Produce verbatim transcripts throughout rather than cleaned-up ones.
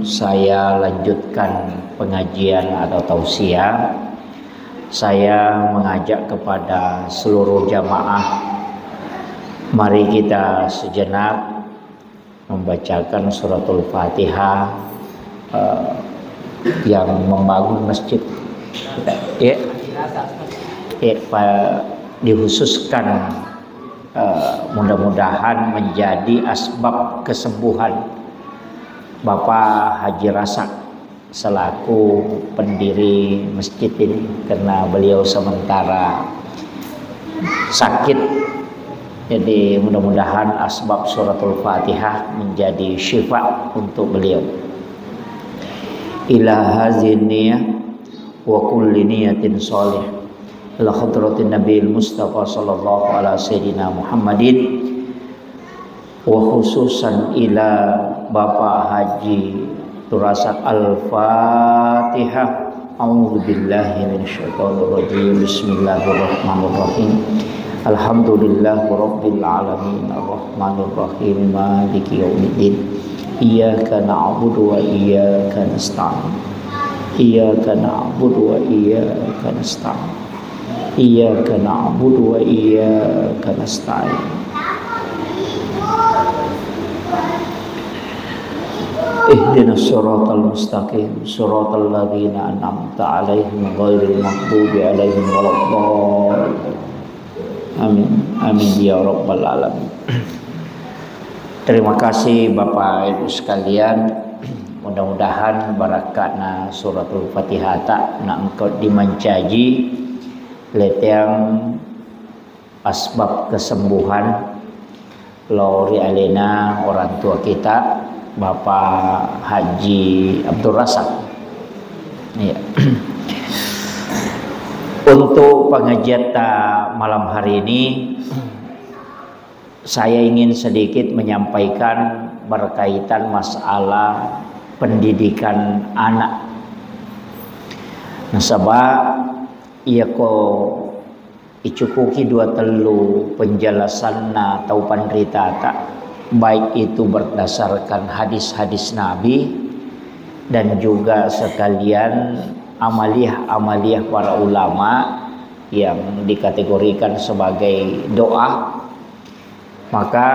Saya lanjutkan pengajian atau tausiah. Saya mengajak kepada seluruh jamaah, mari kita sejenak membacakan suratul Fatihah, eh, yang membangun masjid. Ya, ya, Pak, dikhususkan, eh, mudah-mudahan menjadi asbab kesembuhan Bapak Haji Rasak selaku pendiri masjid ini, karena beliau sementara sakit. Jadi, mudah-mudahan asbab suratul Fatihah menjadi syifa untuk beliau. Ila hazin niyah wa kulli niyatin sholih. Ila hadratin Nabil Mustafa sallallahu ala sayyidina Muhammadin, wa khususan ila Bapak Haji Turasak. Al-Fatihah. A'udzu billahi minasyaitonir rajim. Bismillahirrahmanirrahim. Alhamdulillahi rabbil alamin. Arrahmanirrahim. Maliki yaumiddin. Iyyaka na'budu wa iyyaka nasta'in. Iyyaka na'budu wa iyyaka nasta'in. Iyyaka na'budu wa iyyaka nasta'in. Ihdinas siratal mustaqim, siratal ladzina an'amta 'alaihim ghairil maghdubi 'alaihim waladdallin. Amin. Amin ya rabbal alamin. Terima kasih Bapak Ibu sekalian. Mudah-mudahan barakatna suratul Fatihata na engka dimancaji leteang asbab kesembuhan lao ri alena orang tua kita, Bapak Haji Abdul Razak. Iya. Untuk pengajian ta malam hari ini, saya ingin sedikit menyampaikan berkaitan masalah pendidikan anak. Nasaba iyako icukuki dua tellu penjelasanna tau panritata, baik itu berdasarkan hadis-hadis Nabi dan juga sekalian amaliah-amaliah para ulama yang dikategorikan sebagai doa, maka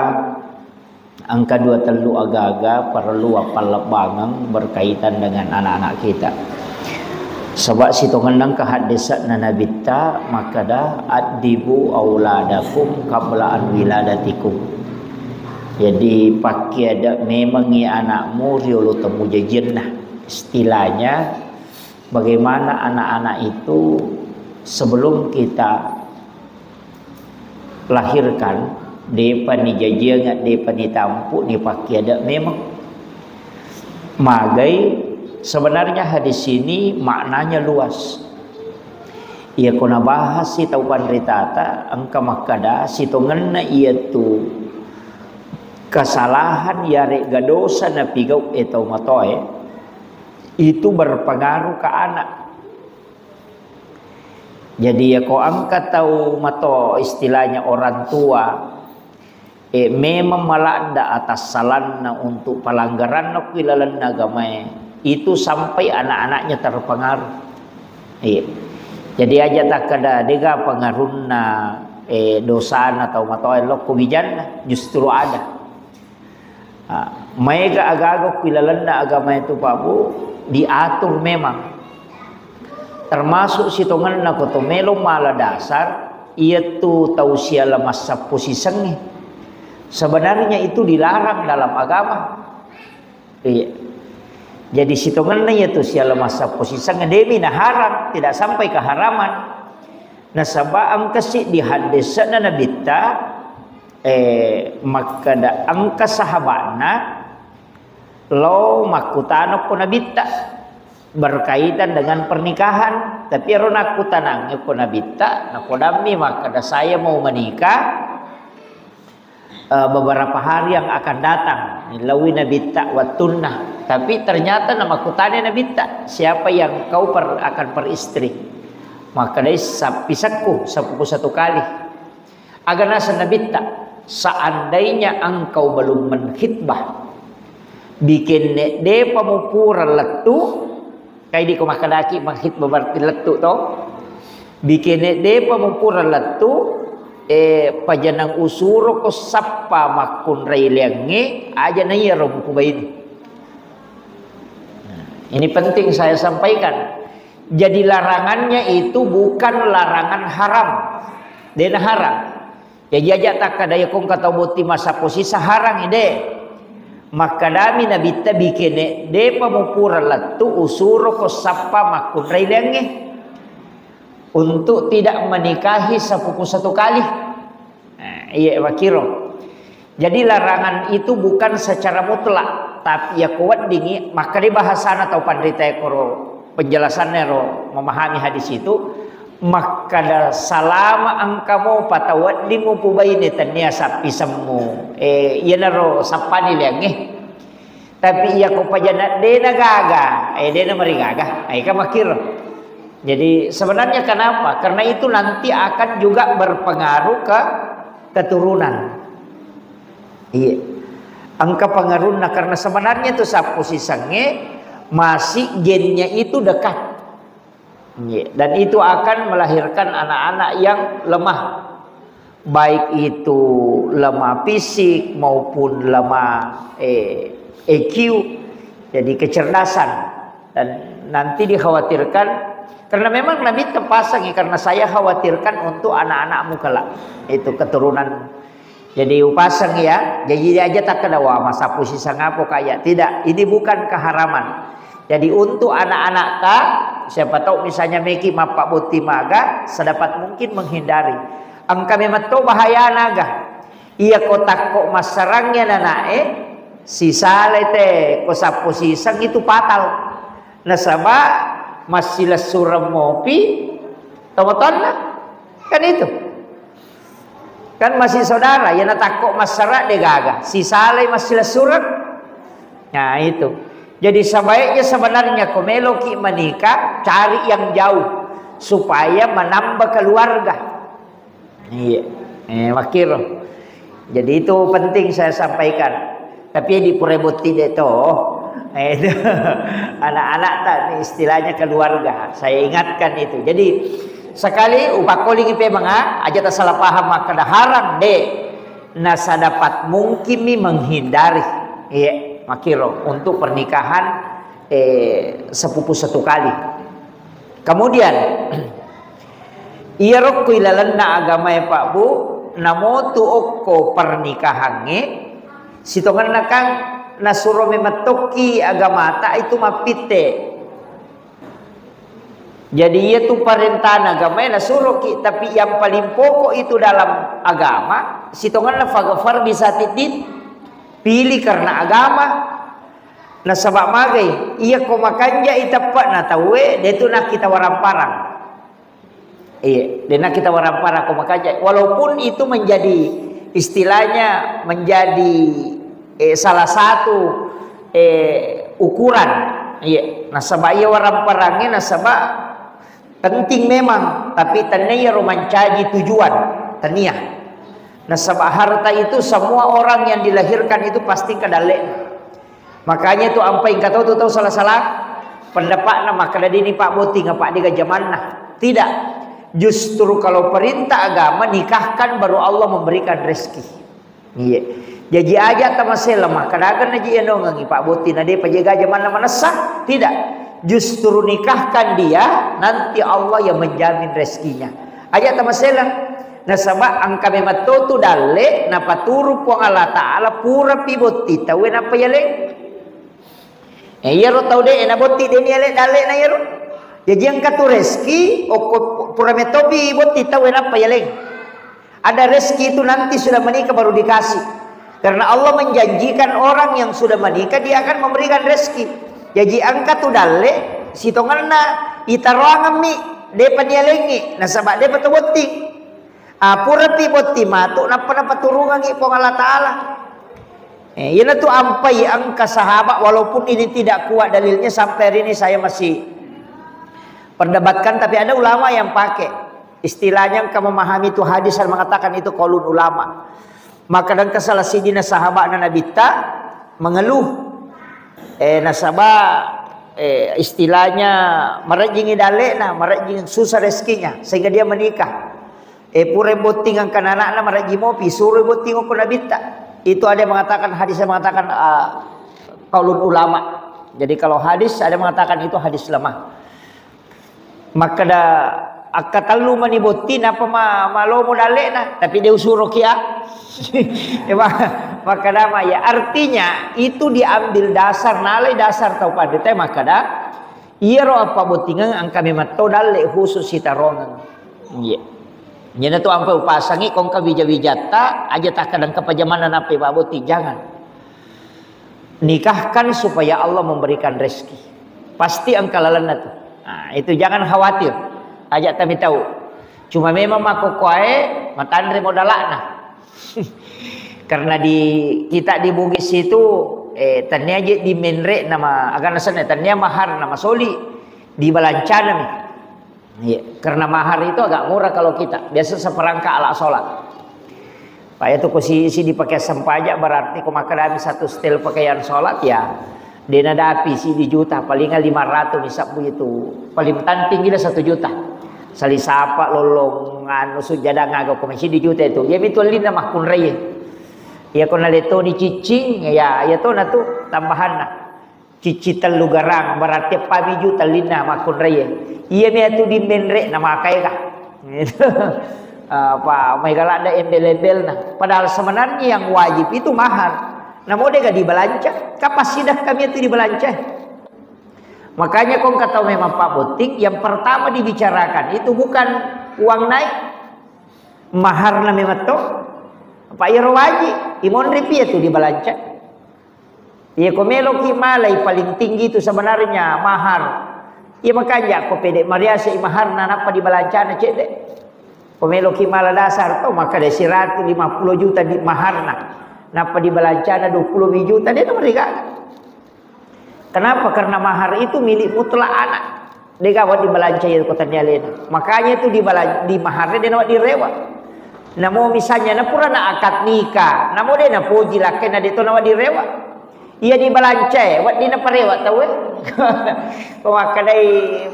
engka dua tellu aga-aga parellu appallebbangeng berkaitan dengan anak-anak kita. Saba sitongenna engka haddese'na Nabitta makkeda, "Addibu auladakum qabla an wiladatikum." Jadi, pakkiada memengngi anakmu riolo temmujajienna. Istilahnya, bagaimana anak-anak itu sebelum kita lahirkan, depa nijajiang, depa nitampu, nipakkiada memeng. Magai, sebenarnya hadis ini maknanya luas. Iyako nabahas si tau panritata, engka makkeda sitongenna iyatu kesalahan yarega dosa napigau e tau matoe, itu berpengaruh ke anak. Jadi, yako engka tau mato, istilahnya orang tua, eh, memang maladda atassalanna untuk pelanggaranna ku ilalenna agamae, itu sampai anak-anaknya terpengaruh. Iya. Jadi, aja takkeda dega pengaruhna, eh, dosana tau matoa lokko wijanna, justru ada. Ah, maega aga-aga ku ilalenna agama itu, Pak Bu, diatur memang. Termasuk sitongenna ko to melo mala dasar, iyatu tau siala massappo sisengnge. Sebenarnya itu dilarang dalam agama. Iya. Jadi sitongenna iyatu siala massappo sisengnge, demi naharam, tidak sampai keharaman. Nasaba engka siddi haddese'na Nabitta, eh, makkeda engka sahabatna lao makkutana ko Nabitta berkaitan dengan pernikahan. Tapi ero nakkutanangnge ko Nabitta, nakodammi makkeda, "Saya mau menikah, eh, beberapa hari yang akan datang." Nilaui Nabitta wettunna. Tapi ternyata namakkutana Nabitta, "Siapa yang kau per-, akan peristri?" Makkedai, "Sappisekku, seppuku satu kali." Aga naseng Nabitta, "Seandainya engkau belum mengkhitbah, Bikenne depa mupura lettu, kai diko makkedaki makhitbah berarti lettu to. Bikenne depa mupura lettu, eh, pajanang usuroko sappa makkunrai leangnge, aja na iyaro mupubaini. Nah, ini penting saya sampaikan. Jadi larangannya itu bukan larangan haram. Dena haram. Jaji aja takkada iya kongka tau botting massappo sisa harang ide. Makkadami Nabitta bikene, depa mupura lettu usuroko sappa makkunrai leangnge. Untuk tidak menikahi sepupu satu kali. Nah, iya, makiro. Jadi larangan itu bukan secara mutlak, tapi ya kuweddingi, makkeda bahasana tau panrita koro penjelasannya ro memahami hadis itu, makkeda salama engka mopa tau wedding mupubaine tennia sappi semmu. Eh, iyanaro sappani leangnge. Tapi iya ko pajana dena gaga, eh, dena marigaga, eh, kan makkiro. Jadi sebenarnya kenapa? Karena itu nanti akan juga berpengaruh ke keturunan. Iya. Engka pengaruhna karena sebenarnya itu sappo sisengnge masih gennya itu dekat. Iya. Dan itu akan melahirkan anak-anak yang lemah. Baik itu lemah fisik maupun lemah, eh, E Q. Jadi kecerdasan. Dan nanti dikhawatirkan, karena memang Nabi tepasangi, karena saya khawatirkan untuk anak-anakmu kelak. Itu keturunan. Jadi upasang ya, jadi aja takkeda, "Wah, massappo sisa ngapo kaya." Tidak, ini bukan keharaman. Jadi untuk anak-anak ta, siapa tahu misalnya meki mappabotti maga, sedapat mungkin menghindari. Engka memang to bahaya naga. Iya ko takko massarang ya nanae, sisale te ko sappo siseng itu fatal. Nasaba massilessureng mopi tomatoanna. Kan itu. Kan masih saudara, ya natakko massara de gaga. Sisalai massilessureng. Nah, itu. Jadi sebaiknya sebenarnya ko meloki menikah, cari yang jauh supaya menambah keluarga. Iya. Eh, makkiro. Jadi itu penting saya sampaikan. Tapi di pura botti de to. Eh, itu. Anak-anak tak, ini istilahnya keluarga. Saya ingatkan itu. Jadi sekali upakkolingi pe manga, aja tak salah paham makkeda harang de. Nah, sedapat mungkin mi menghindari. Iya, makkiro untuk pernikahan, eh, sepupu satu kali. Kemudian, iyaro ko ilalenna agamae, Pak Bu, namotu okko pernikahangnge, sitongenna kan nasuro memettokki agamata itu mappitte. Jadi, iya tu parentana agamae nasuroki, tapi yang paling pokok itu dalam agama, sitongenna faghfar bisatiddin, pilih karena agama. Nasaba magai, iya ko makanjai teppe'na tauwe, de tu nakkita waramparang. Iya, de nakkita waramparang ko makanjai. Walaupun itu menjadi istilahnya menjadi, eh, salah satu, eh, ukuran. Iya, nasaba iya waramparangnya nasaba penting memang, tapi tennia ro mancaji tujuan, tennia. Nasaba harta itu semua orang yang dilahirkan itu pasti kedalle. Makanya tu ampai engka tau tu tau salah-salah pendapatna makkeda dini Pak Botting apa dega jamanna. Tidak. Justru kalau perintah agama nikahkan baru Allah memberikan rezeki. Iya. Jaji aja tamasela makkeda naji enongengi Pak Botting na depa jega jamanna manessa. Tidak. Justru nikahkan dia, nanti Allah yang menjamin rezekinya. Aja tamasela. Nasaba engka memang to tu dalle napaturu Puang Allah Ta'ala purapi botti tauwe nappa yaleng. Eh, iyaro tau de na botti de ni yaleng dalle na iyaro. Jaji engka tu rezeki okko pura metopi botti tauwe nappa yaleng. Ada rezeki itu nanti sudah menikah baru dikasih. Karena Allah menjanjikan orang yang sudah menikah dia akan memberikan rezeki. Jaji engka tu dalle sitongenna itaroangemmi depa niyalengi nasaba depa to botting. Ah, purapi botting matu nappa napaturungengi Puang Allah Ta'ala. Eh, iyanatu ampai engka sahabat, walaupun ini tidak kuat dalilnya, sampai hari ini saya masih perdebatkan, tapi ada ulama yang pakai istilahnya engka memahami itu hadis dan mengatakan itu qaulun ulama. Maka dan salah sidina sahabatna Nabitta mengeluh. Eh, nasaba, eh, istilahnya marejjingi dalle'na, marejjing susah rezekinya, sehingga dia menikah. Eh, pura botting angka anakna marejji mopi, suruh botting ko nabitta. Itu ada yang mengatakan, hadis yang mengatakan, ah, qaulun ulama. Jadi kalau hadis ada yang mengatakan itu hadis lemah. Makkeda, akkatellu mani botting, napa ma-, malomo dalle'na, tapi de usuro kia. Ya, ma-, makkeda ma, ya, artinya itu diambil dasar, nalai dasar tau panrita makkeda, iyaro appabottingeng engka memetto dalle khusus sitarongeng. Iya. Jadi tu ampe upasangi kongka wija-wijatta, aja takkadang kepajamanna nappe pabotting, jangan. Nikahkan supaya Allah memberikan rezeki. Pasti engka lalenna tu. Nah, itu jangan khawatir. Aja tami tahu. Cuma memang makkokkoe matanre modalakna. Karena di kita di Bugis itu, eh, tania je di menre nama agana sana, tania mahar nama soli di balancana mi. Iya, karena mahar itu agak murah kalau kita. Biasa seperangkat alat sholat. Pak, itu ko si, si dipakai sempajang, berarti ko makkedami satu setel pakaian sholat, ya, dena dapi si di juta, palingan lima ratus misabbu itu. Paling tanting gila satu juta. Sali sapa, lolong, anu, sujada, ngaga, ko si di juta itu. Ya, itu lina makkunrai. Ya, ko naletoni cicing, ya, ya, to na tu tambahanna. Cici tellu garang, berarti eppami juta lina makkunraie. Iya mi atu di menre na makaega. Apa, maega ladde embel-embelna. Padahal sebenarnya yang wajib itu mahar. Namo dega dibalanca, kapasidah kami itu dibalanca. Makanya kong kata memang Pak Botting, yang pertama dibicarakan itu bukan uang naik, maharna memang to. Apa iyaro wajib, imonri pi atu dibalanca. Iya, ko meloki malai paling tinggi itu sebenarnya mahar. Iya, makanya ko pede mariase maharna nappa dibalancana cedde. Ko meloki mala dasar to, maka de siratu lima puluh juta di maharna. Nappa dibalancana dua puluh juta, de namarigaga. Kenapa? Karena mahar itu milik mutlak anak. Dega wa dibalanca iya kota ni alena. Makanya itu dibala-, di maharnya de nawa direwa. Namo misalnya na pura na akad nikah, namo de napoji lakkena de to nawa direwa. Iya dibalanca, wa di naparewa tau. Ko makkedai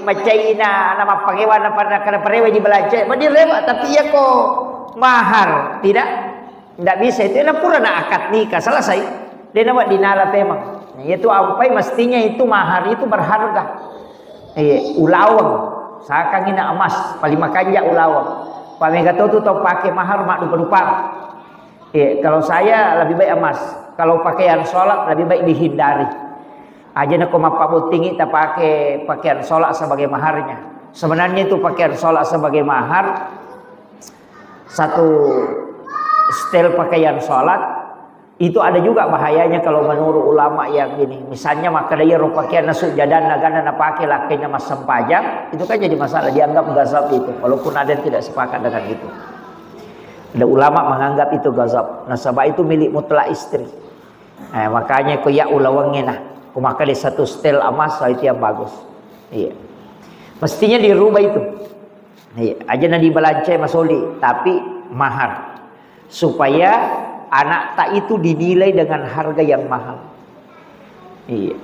macaina na mappakewa na pada kada parewa dibalanca, wa direwa, tapi iya ko mahar tidak. Ndak bisa itu, na pura na akad nikah, selesai. De nawa dinala pemang. Nah, itu ampai mestinya itu mahar itu berharga. Iya, ulaweng. Sakangi na emas, paling makanja ulaweng. Pamega to tu tau pakai mahar mak dupa-dupa. Iya, kalau saya lebih baik emas. Kalau pakaian sholat lebih baik dihindari. Aja nako mappabottingi ta pakai pakaian sholat sebagai maharnya. Sebenarnya itu pakaian sholat sebagai mahar satu setel pakaian sholat, itu ada juga bahayanya kalau menurut ulama yang ini. Misalnya, maka dia pakaian na sujjadan nagana na pakai lakainya massempajang, itu kan jadi masalah, dianggap gazab itu, walaupun ada yang tidak sepakat dengan itu. Ada ulama menganggap itu gazab. Nasaba itu milik mutlak istri. Eh, makanya ko ya ulawangnge nah, ko maka di satu setel emas, itu yang bagus. Iya. Mestinya dirubah itu. Iya, aja na dibalanca masoli, tapi mahar. Supaya anak tak itu dinilai dengan harga yang mahal. Iya.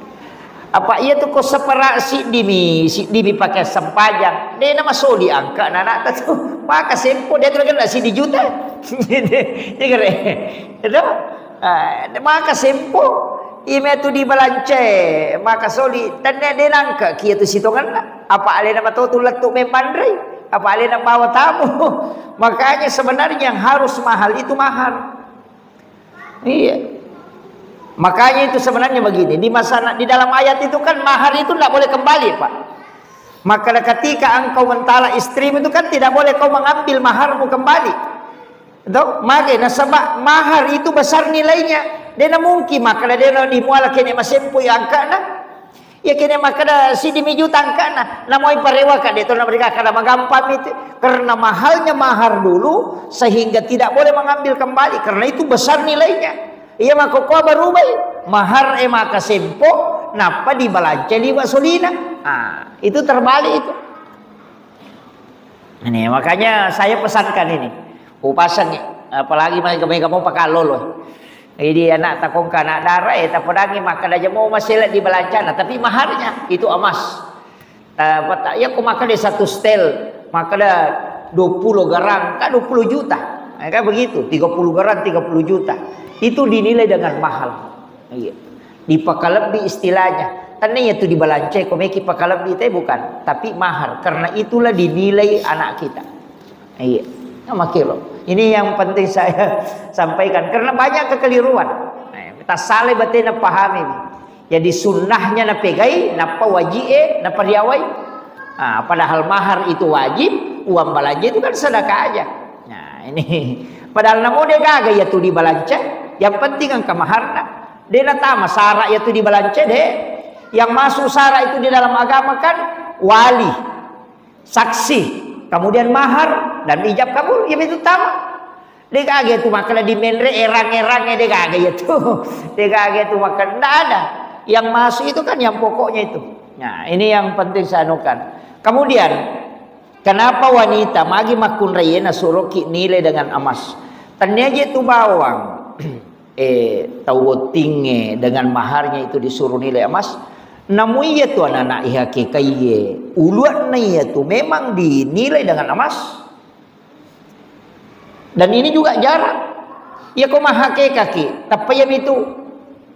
Apa iya tu ko separa siddi mi, siddi mi pakai sempajang. De na masoli angka anak tak tu. Maka sempo dia tu kena siddi juta. Iya kere. Itu. Ah, maka sempo. Ime tu dibalanca, maka soli. Tenne de nangka kia tu sitonganna. Apa alena matotu lettu memmanrei, apa alena bawa tamu. Makanya sebenarnya yang harus mahal itu mahar. Iya. Makanya itu sebenarnya begini, di masa di dalam ayat itu kan mahar itu tidak boleh kembali, Pak. Maka ketika engkau mentala istrimu itu kan tidak boleh kau mengambil maharmu kembali. To, mage nasaba mahar itu besar nilainya. De na mungkin maka de na dimuala kene masempo ya angkana. Ya kene makkeda siddi mi juta angkana, namoi parewa ka de to na mereka kada magampang itu. Karena mahalnya mahar dulu sehingga tidak boleh mengambil kembali karena itu besar nilainya. Iya maka ko barubai mahar e maka sempo nappa dibalanca liwa solina. Ah, itu terbalik itu. Ini makanya saya pesankan ini. Upasang apalagi mereka mau pakai lolo. Jadi anak takongka anak dara, eh, tapodangi makkeda jamo masela di balancana, tapi maharnya itu emas. Ta-, pata-, ya ko makkeda satu setel, makkeda dua puluh garang, kan dua puluh juta. Ya kan begitu, tiga puluh garang, tiga puluh juta. Itu dinilai dengan mahal. Iya. Dipakalebbi istilahnya. Tania itu dibalanca, ko meki pakalebbi te bukan, tapi mahar. Karena itulah dinilai anak kita. Iya. Nah, makiro. Ini yang penting saya sampaikan karena banyak kekeliruan. Nah, tasale batena pahami. Jadi sunnahnya napegai, napa wajib e, napa riawai. Ah, padahal mahar itu wajib, uang belanja itu kan sedekah aja. Nah, ini padahal namo de gaga ya tu dibalanca, yang penting engka maharna. De natama sara ya tu dibalanca de. Yang masuk sara itu di dalam agama kan wali, saksi, kemudian mahar dan ijab kabul, ya itu tama. De gaga tu makkeda di menre erang-erang de gaga ya tu. De gaga tu makkeda ndak ada. Yang masuk itu kan yang pokoknya itu. Nah, ini yang penting saya anukan. Kemudian kenapa wanita magi makkunraie nasuroki nilai dengan emas? Tania je tu bawang. Eh, tau bottingnge dengan maharnya itu disuruh nilai emas. Namu iya tu anak-anak ihakekaiye, uluanna iya tu memang dinilai dengan emas. Dan ini juga jarang. Iya ko mahakekaki, tappa iya mitu.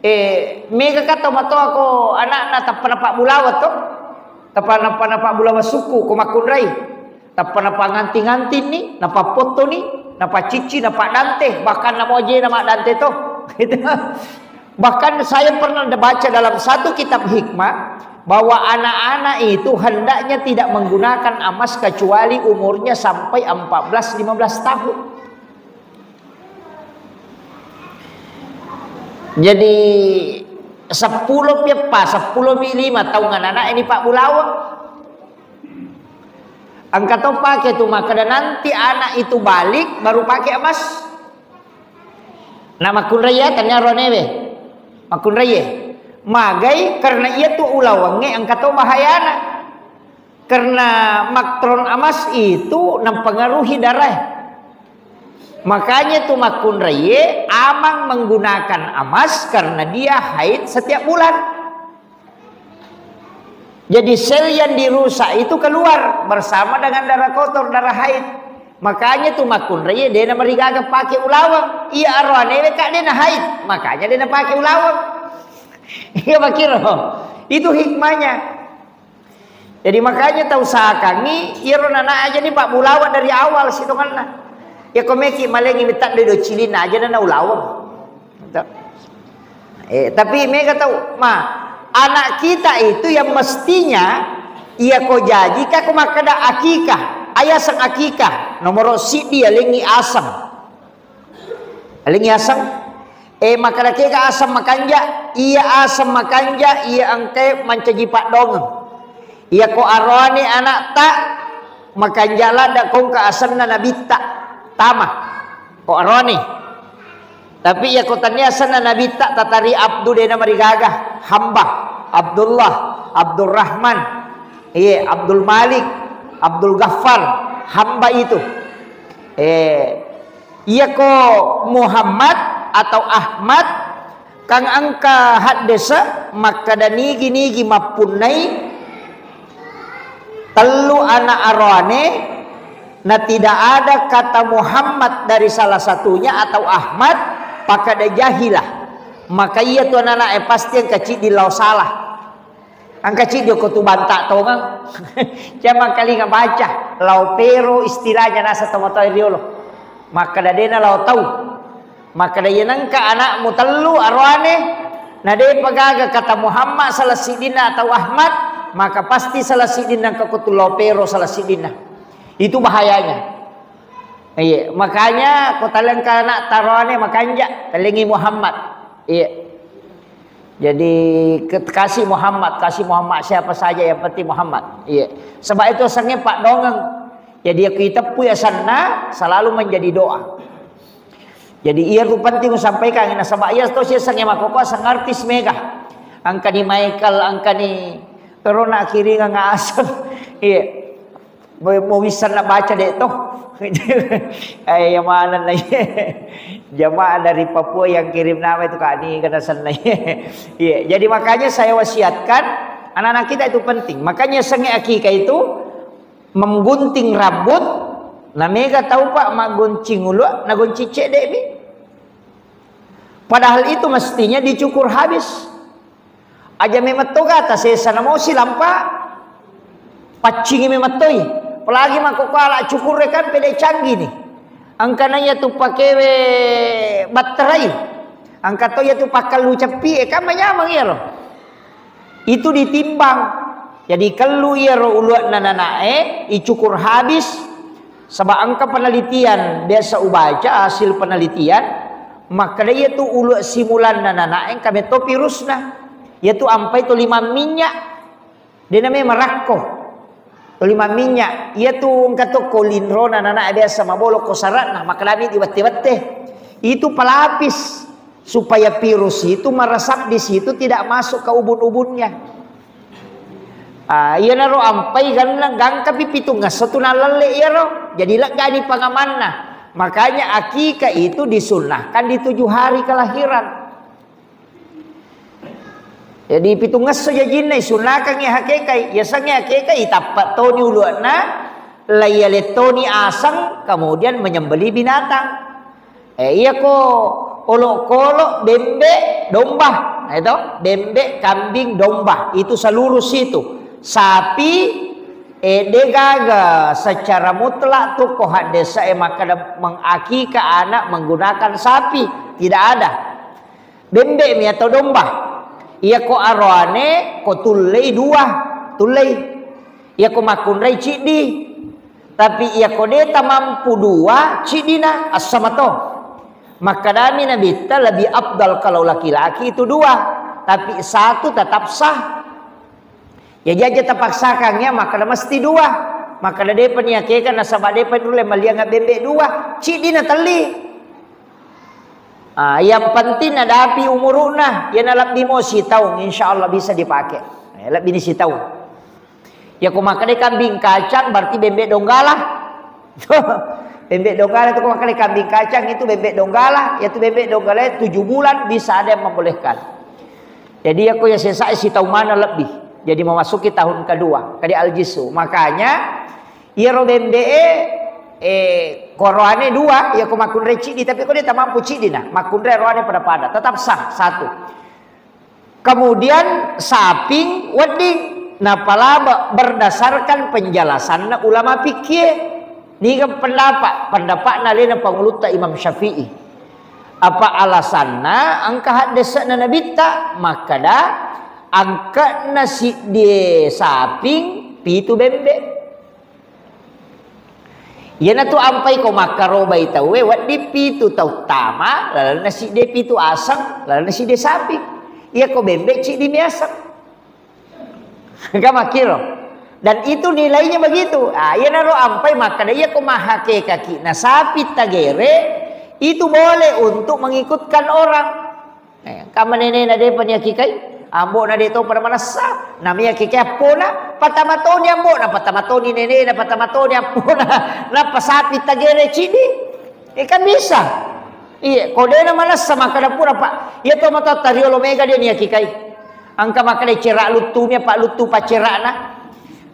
Eh, mega kata matoa ko anakna tappa napak bulawa to. Tappa napa napak bulawa suku ko makkunrai. Tappa napanganti-ngantinni, napappottoni, napacicci, napadante, bahkan namo ajena maddante to. Gitu. Bahkan saya pernah baca dalam satu kitab hikmah bahwa anak-anak itu hendaknya tidak menggunakan emas kecuali umurnya sampai empat belas lima belas tahun. Jadi seppulo pi eppa, seppulo pi lima taung anak-anak ini Pak Bulaweng. Engka to pake tu makkeda nanti anak itu balik baru pake emas. Nah, makkunrai ya, tania ronewe. Makkunrai ye. Magai karena iya tu ulawengnge engka to bahayana. Karena matron emas itu mempengaruhi darah. Makanya tu makkunrai ye amang menggunakan emas karena dia haid setiap bulan. Jadi sel yang dirusak itu keluar bersama dengan darah kotor, darah haid. Makanya tu makkunrai ye dena marigaga pake ulaweng. Iya aroanewe ka dena haid, makanya dena pake ulaweng. Iya makiro. Itu hikmahnya. Jadi makanya tau sakangi iyaro nana aja ni Pak Bulawa dari awal sitonganna. Ya komeki malengi mitak do cilinna aja nana ulaweng. Gitu. Eh, tapi mega tau, ma, anak kita itu yang mestinya iya ko jaji ka ko makkeda akikah, ayaseng akikah, nomoro siddi alengi aseng. Alengi aseng, eh, makkeda kega aseng makanja, iya aseng makanja, iya engkai mancaji paddongeng. Iya ko aroane anakta makanja ladda kongka asenna nabitta tama. Ko aroane. Tapi iya ko tania asenna nabitta tatari Abdu dena marigaga. Hamba, Abdullah, Abdurrahman, iye, Abdul Malik, Abdul Ghaffar, hamba itu. Eh, iya ko Muhammad atau Ahmad, kang engka haddese makkeda nigi-nigi mappunnai tellu anak aroane, na tidak ada kata Muhammad dari salah satunya atau Ahmad, pakkeda jahilah. Maka iya tu anak-anak e pasti engka ciddi lao salah. Engka ciddi ko tu banta tongeng. Cuma kalinga baca, lao pero istilahnya nasa tomatoa riolo. Makkeda dena lao tau. Makkeda iya nengka anakmu tellu aroane, na depa gaga kata Muhammad salah siddinna atau Ahmad, maka pasti salah siddinna engka ko tu lao pero salah siddinna. Itu bahayanya. Iya, makanya ko talengka anak taroane makanja, talengi Muhammad. Iya. Jadi ke-, kasih Muhammad, kasih Muhammad siapa saja yang penting Muhammad. Iya. Sebab itu asengnge paddongeng. Jadi aku iteppui asenna selalu menjadi doa. Jadi iya ku penting sampaikan nasaba iya to si asengnge makkokkoe aseng artis mega. Engkani Michael, engkani terona kiringang aseng. Iya. Mau, mau bisa na baca de to. Eh, yang mana nih? Jamaah dari Papua yang kirim nama itu, Kak, ni kena senna. Iya, jadi makanya saya wasiatkan anak-anak kita itu penting. Makanya senge akikah itu menggunting rambut, na mega tau, Pak, maggoncing ulu, na goncing cedde mi. Padahal itu mestinya dicukur habis. Aja memetto gata sesa namo silampa paccingi memettoi. Apalagi makkoko ala cukurre kan pede canggih nih. Angkana iya tu pakewe batterai. Angka to iya tu pakkallu ceppi e kan manyameng iyaro. Itu ditimbang. Jadi kellu iyaro ulu'na nanae icukur habis. Saba engka penelitian, biasa ubaca hasil penelitian, makkeda iya tu ulu simulanna nanae engka metto virusna. Iya tu ampai tuli mamminnya. Dena memang rakko. Tuli mamminnya. Iya tu engka to kolinrona nanae biasa mabolo ko saratna, makkedami di wette-wette. Itu pelapis supaya virus itu meresap di situ, tidak masuk ke ubun-ubunnya. Ah, iyanaro ampai ganna gangkapi pitungngesso tu nallelle iyaro. Jadi leggani pangamanna. Makanya akikah itu disunnahkan di tujuh hari kelahiran. Jadi pitungngesso jajinna isunnakangngi hakekai. Yasengnge hakekai tappa toni uluanna, laiyalettoni aseng, kemudian menyembelih binatang. Eh, iyako olokolo, bembe, domba. Nah, itu, bembe, kambing, domba. Itu seluruh situ. Sapi, eh, degaga secara mutlak tu ko haddesa e makkeda mengakika anak menggunakan sapi. Tidak ada. Bembe mi atau domba. Iyako aroane ko tullei dua, tullei. Iyako makkunrai ciddi. Tapi iyako deta mampu dua, ciddina, assamato. Makkedami Nabitta lebih afdal kalau laki-laki itu dua, tapi satu tetap sah. Jadi aja terpaksakan ya, makkeda mesti dua. Makkeda depa niakeka nasaba depa nulle maliang bembe dua, ciddina telli. Ah, yang penting nadapi umuruna, ya nalebbi mo sitaung, insya Allah bisa dipakai. Eh, lebbi ni sitaung. Ya ko makkeda kambing kacang berarti bembe donggala. Bembe donggala itu ko makkeda kambing kacang itu bembe donggala, ya tu bembe donggala tujuh bulan bisa ada yang membolehkan. Jadi aku ya sesa sitaung mana lebih. Jadi memasuki tahun kedua, kadi aljisu. Makanya iyaro bembe e, eh, koroane dua, ya ko makkunrai ciddi, tapi ko deta mampu ciddi nah, makkunrai roane pada-pada, tetap sah satu. Kemudian saping wedding napalaba berdasarkan penjelasanna ulama fikih. Niga pendapat? Pendapatna alena pangulutta Imam Syafi'i. Apa alasanna? Engka haddese'na Nabitta makkeda, angke'na siddie saping, pitu bembe. Iyanatu ampai ko makkarobai tauwe, wedding pitu tau tama, lalenna sidde pitu aseng, lalenna sidde sapi. Iya ko bembe ciddi mi aseng. Kan makkiro. Dan itu nilainya begitu. Ah, iyanaro ampai makkeda iya ko mahakekaki na sapi tagere, itu boleh untuk mengikutkan orang. Eh, kamma nenena depa niakikai, ambo'na de to pada manessa, namia kikai appona, patama toni ambo'na, patama toni nenena, patama toni appona, nappa sapi tagere cidi. Eh, kan bisa. Iya, ko dena manessa makkeda pura, Pak. Iya to matotta riolo mega dia niakikai. Engka makkeda cera luttumi, apa luttu paccerana.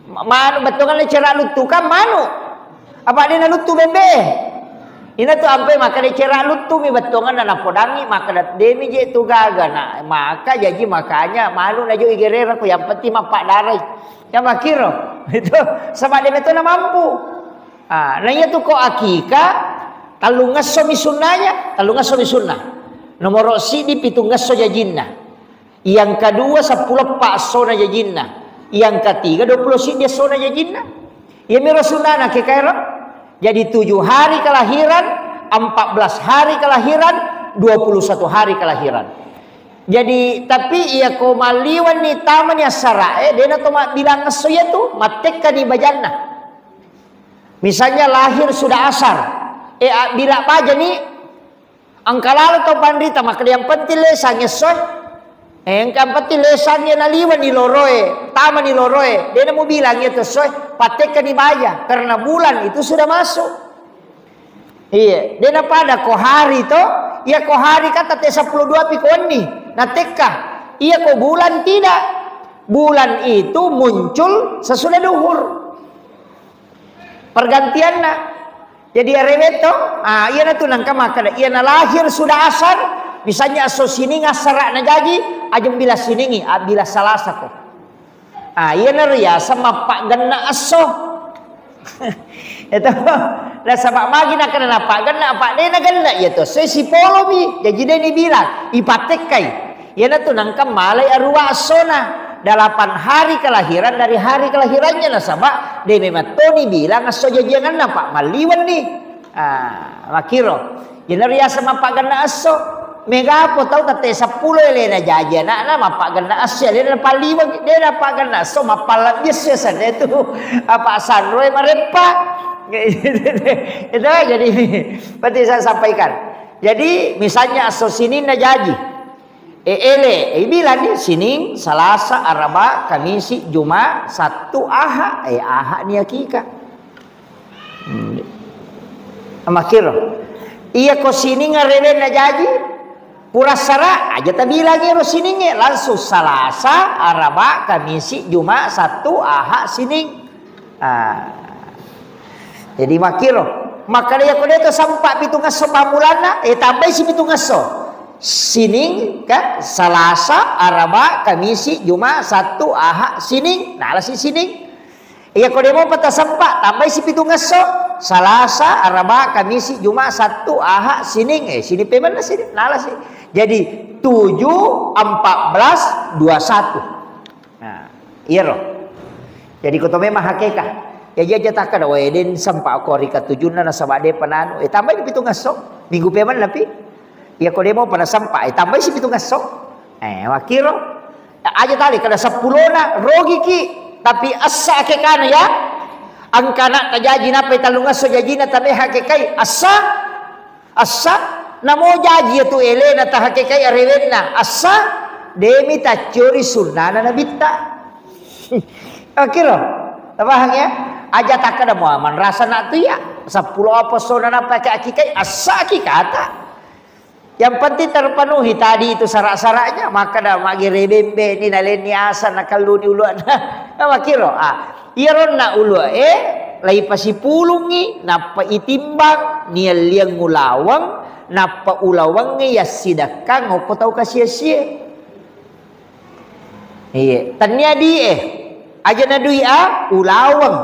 Ma-, manu bettuanna cera luttu kan manu. Apa de naluttu bembe? Ina tu ampai makkeda cera luttu mi bettuanna napodangi makkeda demi je tu gaga na. Maka jaji makanya manu najo igerera ko yang penting mappaddarai. Ya makkiro. Itu sama de betul mampu. Ah, na iya tu ko akika tellungesso mi sunnanya, tellungesso mi sunnah. Nomoro sidi pitungesso jajinna. Yang kedua seppulo eppa essona jajinna. Yang ketiga dua puluh siddi essona jajinna. Iyamiro sunnana kekaero. Jadi tujuh hari kelahiran, empat belas hari kelahiran, dua puluh satu hari kelahiran. Jadi tapi iya ko malliwenni tamani assarae, dena to mabbilang esso iya tu, mattekkani bajanna. Misalnya lahir sudah asar, eh, abbila bajani, engka lalo tau panrita makkeda yang penting lesang essoe. Eh, engka yang penting lesang iya naliwani loroe, tamani loroe. Dena mubilang iya tu essoe, pattekkani baja karena bulan itu sudah masuk. Iya, de' napada ko hari to, iya ko hari kata te seppulo dua pi ko wenni, natekka. Iya ko bulan tidak. Bulan itu muncul sesudah duhur. Pergantianna. Jadi arewe to, ah, iyana tu nangka makkeda, iyana lahir sudah asar, misalnya esso Sining asara na jaji, aja' bila Siningi, ah, bila Salasa ko. Ah, iyana riaseng mappaggenna esso. Itu. Nasaba magi nakkeda nappaggenna, apa de' nagenna iya to. Sai sipolomi, jaji de' nibilang, ipattekkai. Iyana tu nangka malai aruwa essona. Delapan hari kelahiran dari hari kelahirannya, nasaba de' memang to nibilang esso jajiangenna, Pak, malliwenni. Ah, makkiro. Iyana riaseng mappaggenna esso. Megapo tau tette seppulo elena jaji anakna, mappaggenna esso, elena napalliweng, de' nappaggenna esso, mappallebbi esso, senna tu apa sanroe mareppa. Itu jadi ini penting saya sampaikan. Jadi misalnya esso Sininna jaji, eh, ele, eh, bilang nih, Sining, Salasa, Araba, Kamisi, Juma, Sattu, Aha, eh, Aha ni akika. Hmm. Makkiro. Iya ko Sining arewenna jaji, pura sara, aja' tabilangi ro Siningnge, langsung Salasa, Araba, Kamisi, Juma, Sattu, Aha, Sining. Ah. Jadi makkiro. Makkeda iya ko de' to sempa' pitungngesso pammulanna, eh, tambai si pitungngesso. Sining, ka, Salasa, Araba, Kamisi, Juma, Sattu, Aha, Sining. Nalasi Sining. Iya ko de' mopa tasempa', tambai si pitungngesso, Salasa, Araba, Kamisi, Juma, Sattu, Aha, Sining. Eh, Sining pemenna Sining, nalasi. Jadi tujuh, empat belas, dua satu. Nah, iyaro. Jadi ko to memang hakeka. Ya, aja' takkeda, "Wah, de' sempa' ko ri katujunna nasaba de' penanu." Eh, tambai pitungngesso. Minggu pemenna pi. Iya ko de' mopa nasempa', eh, tambai si pitungngesso. Eh, makkiro. Aja' tali kada seppulona, rogiki. Tapi essa akekana ya. Engka anak tajaji nappai tellungesso jajina, tabe hakekai. Essa, essa. Namo jaji ya tu elena tahakekai arewenna. Essa, demi tacciori sunnana nabitta. Oke lo. Tabahang ya. Aja' takkeda mua manrasa nak tu ya. Seppulo apa sona nappai akikai. Essa akikata. Yang penting terpenuhi tadi itu syarat-syaratnya, makkeda magere bembe ni, nalenni asa, nakelluni uluanna. Makkiro, ah, iyaronna uluae, laipasipulungngi, nappa itimbang, nialliang ulaweng, nappa ulawengnge yassidekkang okko tau kasia-sia. Iya, tennia dui e. Aja' na dui a, ulaweng.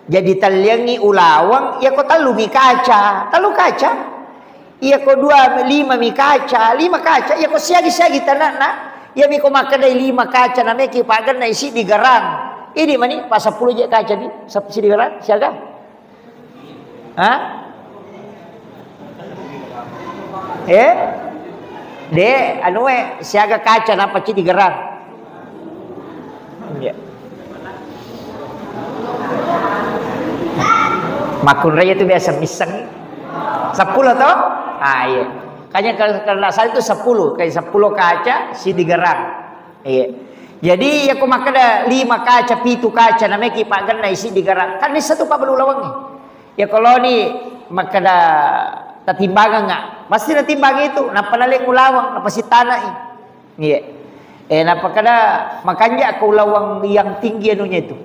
Jadi telliangngi ulaweng, iya ko tellumi kaca, tellu kaca. Iya ko dua, lima mi kaca, lima kaca. Iya ko siagi-siagi tanakna, iya mi ko makkedai lima kaca, nameki paggenna isi digerang. Idi mani, pa seppulo je kaca di, sep-, si digerang, siaga? Hah? Eh? De, anue, siaga kaca, nappa ci digerang. Iya. Makkunrai itu biasa misseng. Seppulo to? Ah, iya. Kanya kalau, kalau nggak salah itu sepuluh, kayak sepuluh kaca, si digerang. Iya. Jadi, iya ko makkeda lima kaca, pitu kaca, nameki paggenna isi digerang. Kan nissa tu pabbalu ulawengnge. Iya ko loni makkeda tatimbangengnga, pasti natimbang itu, nappa naleng ulaweng, nappa sitanai. Iya. Eh, nappa kada makanja ko ulaweng yang tinggi anunya itu.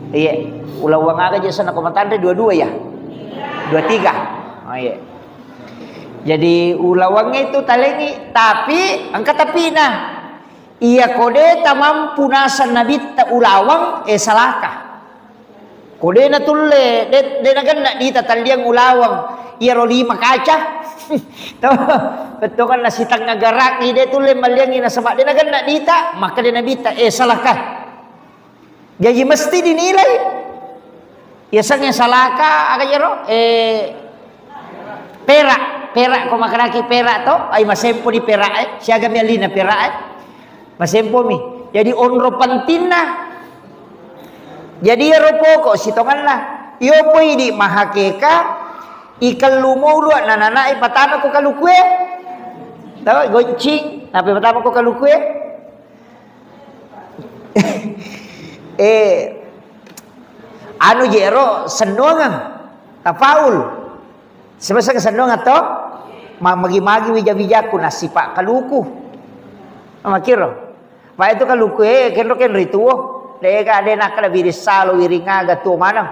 Iya. Ulaweng aga je sana ko matanre dua dua ya? Dua tiga. Oh, iya. Jadi ulaweng itu talengi, tapi engka tapina. Iya ko de tamampu naseng nabitta ulaweng, eh, salaka. Ko de natulle, de, de nagenna dita talliang ulaweng, iyaro lima kaca. To, bettuanna sitengnga gerak i de tulle malliangi nasaba de nagenna dita, makkeda nabitta, eh, salaka. Jaji mesti dinilai. Yasengnge salaka aga iyaro? Eh, perak, perak ko makkedaki perak to, ai masempo di perak e, siaga mi allina perak e. Masempo mi. Jadi onro pentingna. Jadi iyaro poko sitongenna. Iyo poi di mahakeka ikellu mo ulua nananai patama ko kalukue. Tahu goncing, nape patama ko kalukue? Eh, anu jero sennuangeng, tafaul. Sebesar kesendong atau ma-, magi-magi wija-wijaku nasipa kaluku. Makiro. Pak itu kaluku, eh, kenro-kenro itu. Dega de nakkada wiring salo, wiring aga tuo maneng.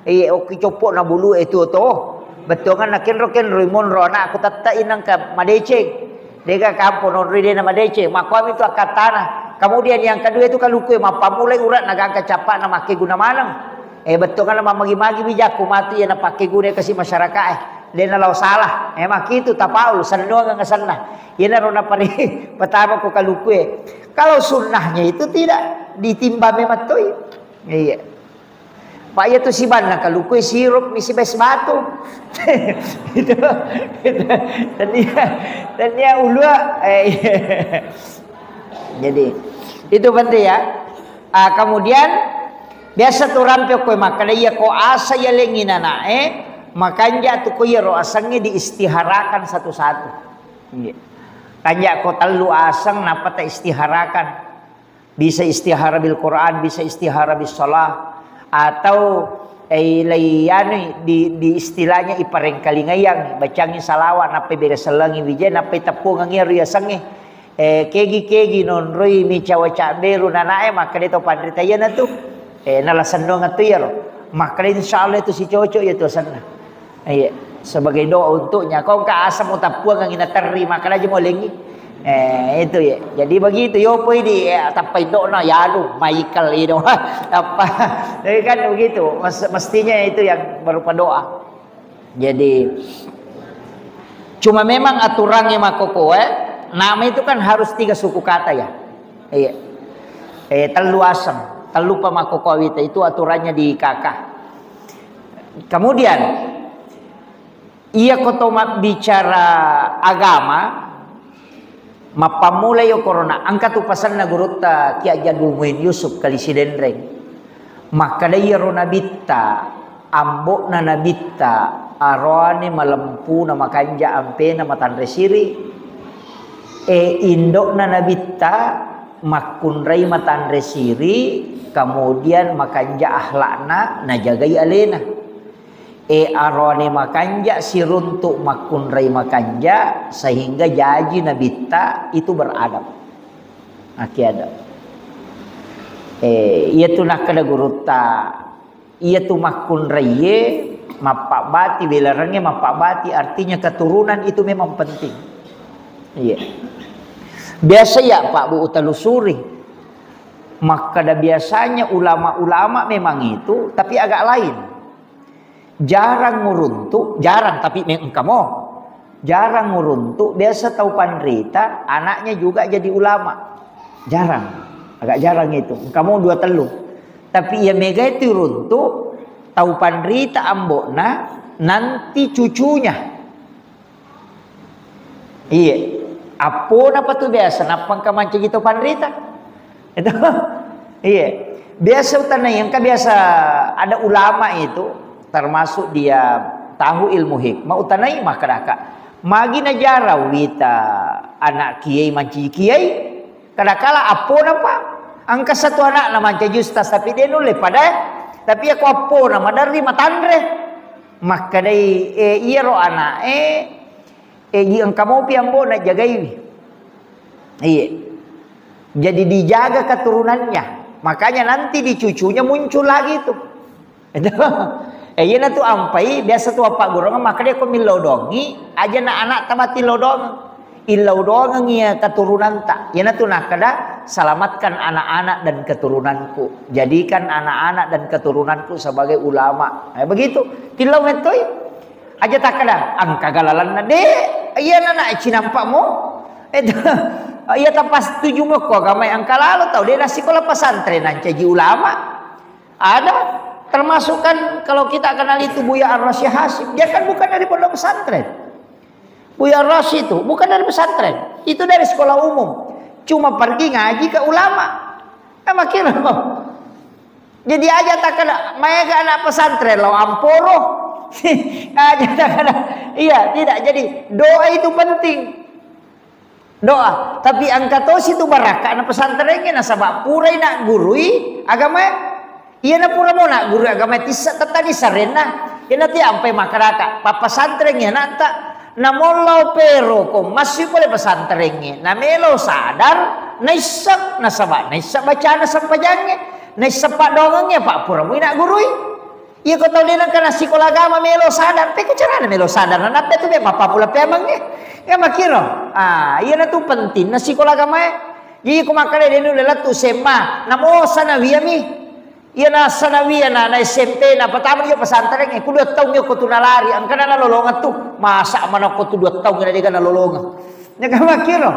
Iya, okki coppo na bulu e tuo to. Bettuangan na kenro-kenro monro anakku tetta inang ka madeceng. Dega kampo nonri de na madeceng. Makkuami tu akkatana. Kemudian yang kedua itu kaluku e mappamulai urat na gangka cappa na makke guna maneng. Eh, bettuangan na mamagi-magi wijakku matu iya na pakke guna kasi masyarakat e. De na lao salah. Eh, makitu tapaul sennuang ngasenna. Iya na rona pari pertama ko kaluku e. Kalau sunnahnya itu tidak ditimbang memang toi. Iya. Pak, iya tu sibanna kaluku sirup misi es batu. Itu, itu. Dan dia, dan dia ulua, eh, iya. Jadi, itu penting ya. Ah, kemudian biasa tu rampe koe makkeda iya ko asa iya lengi nana, eh, makanja tu ko iya ro asengnge diistiharakan satu-satu. Iya. Kanja ko tellu aseng napa ta istiharakan. Bisa istihara bil Quran, bisa istihara bis salah, atau, eh, ilai anu di, di istilahnya iparengkalingaiang, bacangi salawat, nappai bere sellengi wijai, nappai teppungengi riasengi. Eh, kegi-kegi nonroi mi cawa-cawa beru nanae, makkeda to panrita iyana tu. Eh, nala sennong tu iyaro. Makkeda insyaallah itu si cocok ya tu senna. Iya, sebagai doa untuknya. Kau engka asam utappuang angin terri, maka aja mau lengi. Eh, itu ya. Jadi begitu, yo poi di, eh, tappa indokna, ya aduh, Michael itu. Apa? Jadi kan begitu, mes-, mestinya itu yang berupa doa. Jadi, cuma memang aturannya makkokkoe, nama itu kan harus tiga suku kata ya. Iya. Eh, tellu asam, tellu pa makkokkoe wita, itu aturannya di K K. Kemudian, iya ko to mabbicara agama, mappammula yo korona, engka tu pasenna gurutta Ki Haji Abdul Muin Yusuf Kali Sidenreng. Makkeda iyaro nabitta, ambo'na nabitta, aroane malempu na makanja ampena matanre siri. E indo'na nabitta makkunrai matanre siri, kemudian makanja akhlakna, najagai alena. E, arone makanja siruntuk makkunrai makanja sehingga jaji nabitta itu beradab. Aki adab. E, iya tu nakkeda gurutta, iya tu makkunraiye, mappabbati, welarengnge mappabbati, artinya keturunan itu memang penting. Iya. Biasa ya Pak Bu utelusuri. Makkeda biasanya ulama-ulama memang itu, tapi agak lain. Jarang nguruntu, jarang, tapi me-, engka mo. Jarang nguruntu, biasa tau panrita, anaknya juga jadi ulama. Jarang, agak jarang itu. Engka mo dua tellu. Tapi iya mega itu runtu, tau panrita ambo'na, nanti cucunya. Iya. Appona pa tu biasa, nappa engka mancaji to panrita. Itu. Iya. Biasa utanai, engka biasa ada ulama itu, termasuk dia tahu ilmu hikmah, utanai makkedaka, magi najara wita anak kiai mancaji kiai, kadakala appona pa. Engka satu anakna mancaji ustaz, tapi dia nulle pada, tapi aku appona maderri matanre. Makkedai, eh, iyaro anak, eh, eh, ji engka mopi ambo najagaiwi. Iya. Jadi dijaga keturunannya. Makanya nanti di cucunya muncul lagi itu. Itu. Eh, iya tu ampai, biasa tu apa gurung, makanya aku millau dongi, aja na anak tamati lodong. Illau doangengngi iya keturunanta. Iyanatu nakkeda, "Selamatkan anak-anak dan keturunanku. Jadikan anak-anak dan keturunanku sebagai ulama." Eh, begitu. Tillau mettoi. Aja takkeda, "Engka galalanna." De, iyana na cinampamo. Eh, iya tapas tuju mokko agama engka lalo tau. De nasikola pesantren nancaji ulama. Ada. Termasuk kan kalau kita kenal itu Buya Ar-Rasyid Hasyim. Dia kan bukan dari pondok pesantren. Buya Ros itu bukan dari pesantren, itu dari sekolah umum. Cuma pergi ngaji ke ulama. Sama kira. Jadi aja takkeda, maega anak pesantren lo amporo. Aja takkeda. Iya, tidak. Jadi doa itu penting. Doa. Tapi engka tosi tu barakka anak pesantrennya nasaba purai nak gurui agama. Iya na pura mo nak gurui agama tissa tettani sarenna. Iyanatu ampai makkedaka, pappasantrengngi ana'ta, namollao pero ko massu pole pesantrengnge, namelo sadar, naisseng, nasaba naisseng bacana sempajangnge, naisseng paddoangengnge, apa pura mui naggurui. Iya ko tau de nengka nassikola agama melo sadar, pekko carana melo sadar, nanappa tu be mappapula pemangnge. Iya makkiro. Ah, iyanatu penting nassikola agamae. Jadi ko makkeda de nulle lettu S M A, namo sanawiyah mi. Iyana sanawiyah na, na S M P na, patama jo pesantrengnge, ku dua taung yokko tu nalari, engkana nalolongeng tu. Masa mana ko tu dua taung na dega nalolongeng. Nyaga makkiro.